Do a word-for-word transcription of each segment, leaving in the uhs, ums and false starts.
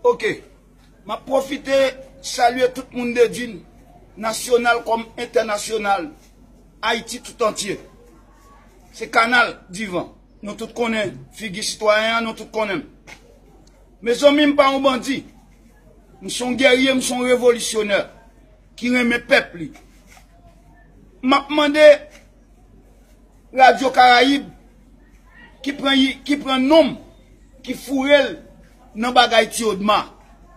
Ok. M ap pwofite salye tout moun Dedin, nasyonal kòm entènasyonal, Ayiti tout antye. Se Kanal Divan. Nou tout konnen figi sitwayen an, nou tout konnen m. Mezanmi, m pa yon bandi. M se yon gèrye, m se yon revolisyonè ki renmen pèp li. M ap mande Radyo Karayib ki pran, ki pran non m, ki foure l nan bagay Ti Odma.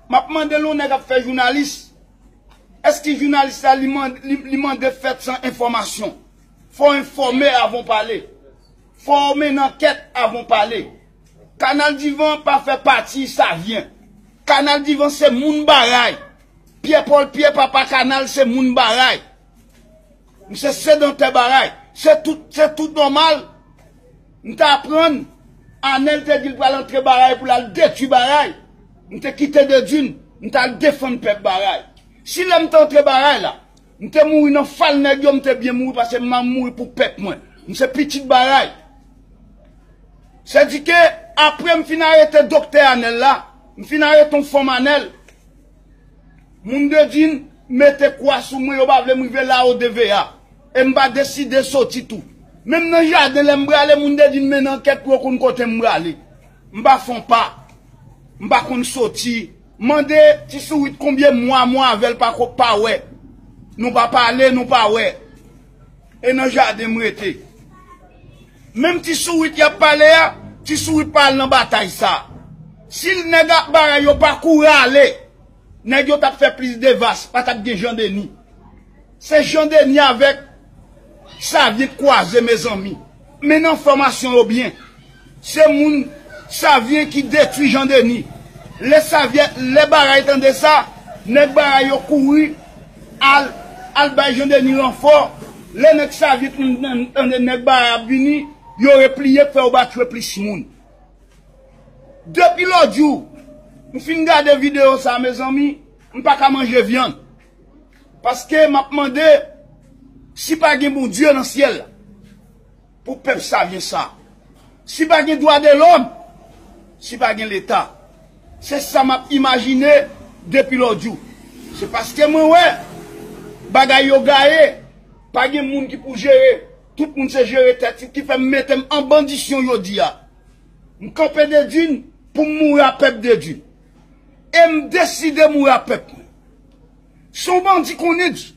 M ap mande l, yon nèg ap fè jounalis, èske jounalis la li mande, li, li mande fèt san enfòmasyon? Fò w enfòme avan w pale. Fò w mennen ankèt avan w pale. Kanal Divan pa fè pati Savyen. Kanal Divan se moun Baray. Pyè Pòl, Pyè Papa Kanal se moun Baray. M se sedantè Baray. Se tout, se tout nòmal. M te aprann, Anèl te di l pral antre Baray pou l al detwi Baray. M te kite Dedin, m t al defann pèp Baray. Si lè m te antre Baray la, m te mouri nan fal nèg yo, m te byen mouri paske m ap mouri pou pèp mwen. M se pitit Baray. Sèdike, apre m fin arete doktè Anèl la, m fin arete yon fanm Anèl, moun Dedin mete kwa sou mwen, yo pa vle m rive la o de ve a. E m pa deside soti tou. Menm nan jaden, lè m prale, moun Dedin mennen ankèt pou yo konn kote m prale. M pa fon pa. M pa konn soti. Mande Ti Sourit konbyen mwa mwen avè l pa ko, pa wè. Nou pa pale, nou pa wè. E nan jaden m rete. Menm Ti Sourit y ap pale a, Ti Sourit pa al nan batay sa. Si nèg ak Baray yo pa kouri ale, nèg yo t ap fè plis de vas, pa t ap gen Jan Deni. Se Jan Deni avèk Savyen k kwaze, mezanmi. Men nan fòmasyon yo byen. Se moun Savyen ki detwi Jan Deni. Lè Savyen, lè Baray tande sa, nèg Baray yo kouri al, al bay Jan Deni ranfò. Lè nèg Savyen tande nèg Baray ap vini, yo repliye, fè yo ba tchwe plis moun. Depi lòt jou, m fin gade videyo sa, mezanmi, m pa ka manje vyann. Paske m ap mande si pa gen Bondye nan syèl la pou pèp Savyen sa. Si pa gen dwa de lòm, si pa gen Leta. Se sa m ap imajine depi lòt jou. Se paske mwen wè bagay yo gaye, pa gen moun ki pou jere, tout moun se jere tèt yo, ki fè m mete m an bandisyon jodi a. M kanpe Dedin pou m mouri a pèp Dedin. E m deside mouri a pèp mwen. Si yon bandi konnen di,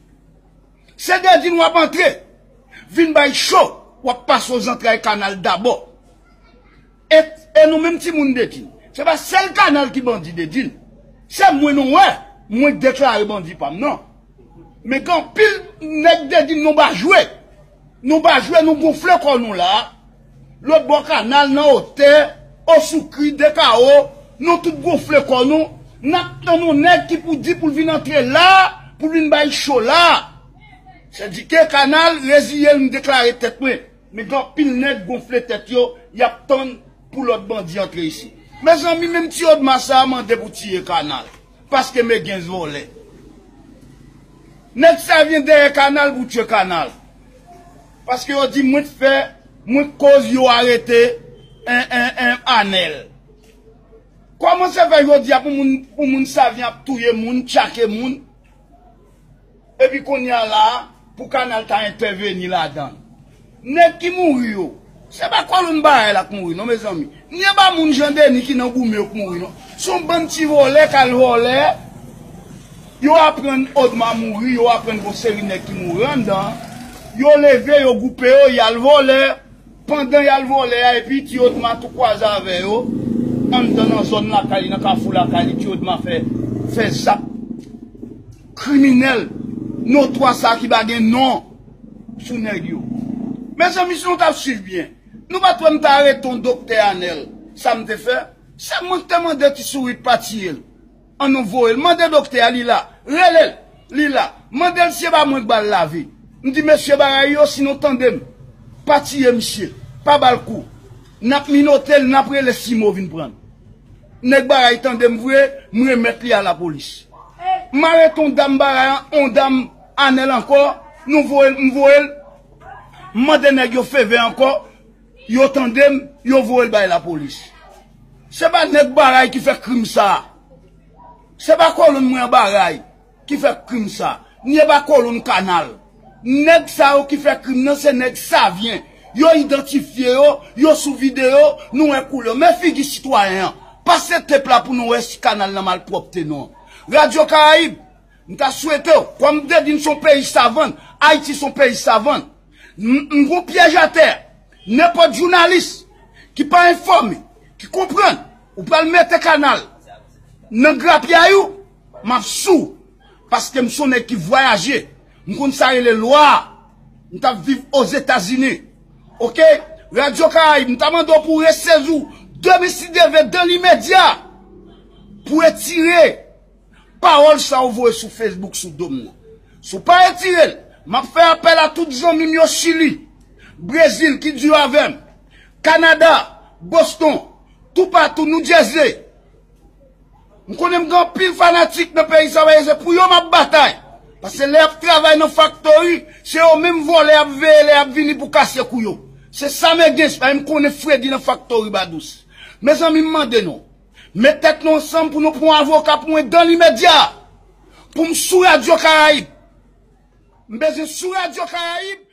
se Dedin w ap antre, vin bay cho, w ap pase o zantray Kanal dabò. E, e nou menm timoun Dedin, se pa sèl Kanal ki bandi Dedin. Se mwen nou wè, mwen k deklare bandi pa m nan. Men gen anpil nèg Dedin nou pa jwe. Nou pa jwe, nou gonfle kò nou la. Lòt bò Kanal, nan Otè, Osoukri, Dekawo, nou tout gonfle kò nou. N ap tann yon nèg ki pou di pou l vin antre la, pou l vin bay cho la. Sèdike Kanal, reziye l, m deklare tèt mwen. Men gen anpil nèg gonfle tèt yo, y ap tann pou lòt bandi antre isit. Mezanmi, menm Ti Odma sa a mande pou tiye Kanal. Paske men gen vòlè. Nèg Savyen dèyè Kanal pou tchwe Kanal. Paske yo di mwen t fè, mwen koz yo arete en, en, en, Anèl. Kòman se fè jodi a pou moun, pou moun Savyen ap touye moun, tchake moun, epi kounye a la a, pou Kanal ta entèveni ladan l? Nèg ki mouri yo, se pa kòlonn Baray la k mouri non, mezanmi. Ni e pa moun Jan Deni ki nan goumen yo k mouri non. Se yon bann ti vòlè k al vòlè. Yo aprann Odma mouri, yo aprann gon seri nèg ki mouri anndan. Yo leve, yo gwoupe yo, y al vòlè. Pandan y al vòlè a, epi Ti Odma tou kwaze avè yo, anndan nan zòn lakay li, nan kafou lakay li, Ti Odma fè, fè zak kriminèl, notwa sa ki pa gen non sou nèg yo. Mezanmi, si nou t ap swiv byen, nou pa t wè m t arete yon doktè Anèl, sa m te fè? Se mwen ki te mande Ti Sourit pa tiye l. An nou voye l. Mande doktè a, li la. Rele l, li la. Mande l si e pa mwen k ba l lavi. M di mesye Baray yo, si nou tande m, pa tiye misye, pa ba l kou. N ap minote l, n ap rele Simo vin pran l. Nèg Baray tande m vre, m remèt li a lapolis. M arete yon dam Baray, yon dam Anèl ankò, nou voye l, m voye l. M mande nèg yo favè ankò, yo tande m, yo voye l bay lapolis. Se pa nèg Baray ki fè krim sa a. Se pa kolonn mwen anba ray ki fè krim sa, ni e pa kolonn kanal. Nèg sa yo ki fè krim nan se nèg Savyen. Yo idantifye yo, yo sou videyo, nou wè koulè yo. Men figi sitwayen an. Pase tep la pou nou wè si kanal nan malpwòpte non. Radyo Karayib, m ta swete w, kòm m te di n se yon peyi savann, Ayiti se yon peyi savann. M m gon pyèj atè. Nenpòt jounalis ki pa enfòme, ki konprann, ou pral mete kanal nan grapyay ou, m ap sou. Paske m se yon nèg ki vwayaje. M konn sa rele lwa. M t ap viv Ozetazini. Oke? Radyo Karayib, m ta mande w pou w resezi w, demen si Dye vle, dan limedya, pou w retire pawòl sa w voye sou Facebook sou do m nan. Si w pa retire l, m ap fè apèl a tout zanmi m yo Chili, Brezil ki di yo avè m, Kanada, Boston, toupatou, New Jersey. M konnen m gen anpil fanatik nan peyi sa, paske se pou yo m ap batay. Paske lè y ap travay nan faktori, se yo menm vòlè y ap veye lè y ap vini pou kase kou yo. Se sa m gen, se pa m konnen fredi nan faktori Badous. Mezanmi, m mande nou, met tèt nou ansanm pou nou pran yon avoka pou mwen dan limedya. Pou m sou Radyo Karayib. M bezwen sou Radyo Karayib.